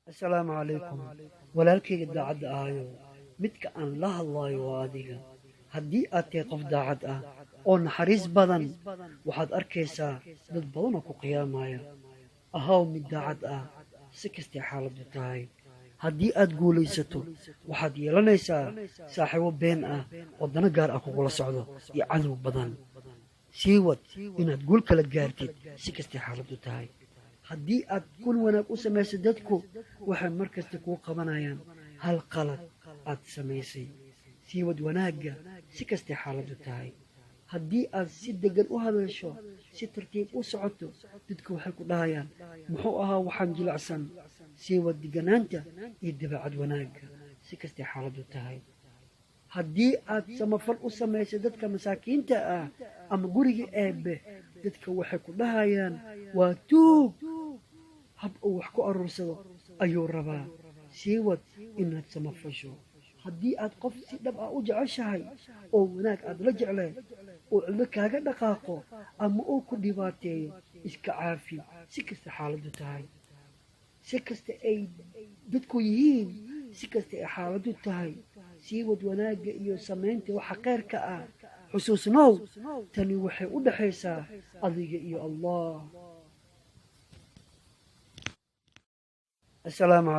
Assalaamu calaykum, walaalkayga daacadda ahayow. Midka aan la hadlaayo waa adiga. Haddii aad tahay qof daacad ah oo naxariis badan, waxaad arkaysaa dad badan oo ku qiyaamaya. Ahaw mid daacad ah si kastay xaaladdu tahay. Haddii aad guulaysato, waxaad yeelanaysaa saaxiibo been ah oo dano gaar ah kugula socdo iyo cadow badan. Sii wad inaad guul kala gaartid si kastay xaaladdu tahay. Haddii aad kun wanaag u samayso dadku, waxay mar kasta kuu qabanayaan hal qalad aad samaysay. Sii wad wanaagga si kastay xaaladdu tahay. Haddii aad si deggan u hadasho, si tartiib u socoto, dadku waxay ku dhahayaan, "Muxuu ahaa waxaan jilicsan?" Sii wad deganaanta iyo dabeecad wanaagga si kastay xaaladdu tahay. Haddii aad samafal u samayso dadka masaakiinta ah ama guriga Eebbe, dadka waxay ku dhahayaan, "Waa tuug, hab uu wax ku aruursado ayuu rabaa." Sii wad inaad samafasho. Haddii aad qof si dhab ah u jeceshahay oo wanaag aad la jecleed oo cidlo kaaga dhaqaaqo ama uu ku dhibaateeyo, iska caafi si kasta xaaladdu tahay. Si kasta ay dadku yihiin, si kasta ay xaaladdu tahay, sii wad wanaagga iyo samaynta waxa kheyrka ah. Xusuusnow, tani waxay u dhexaysaa adiga iyo Allah. Assalaamu.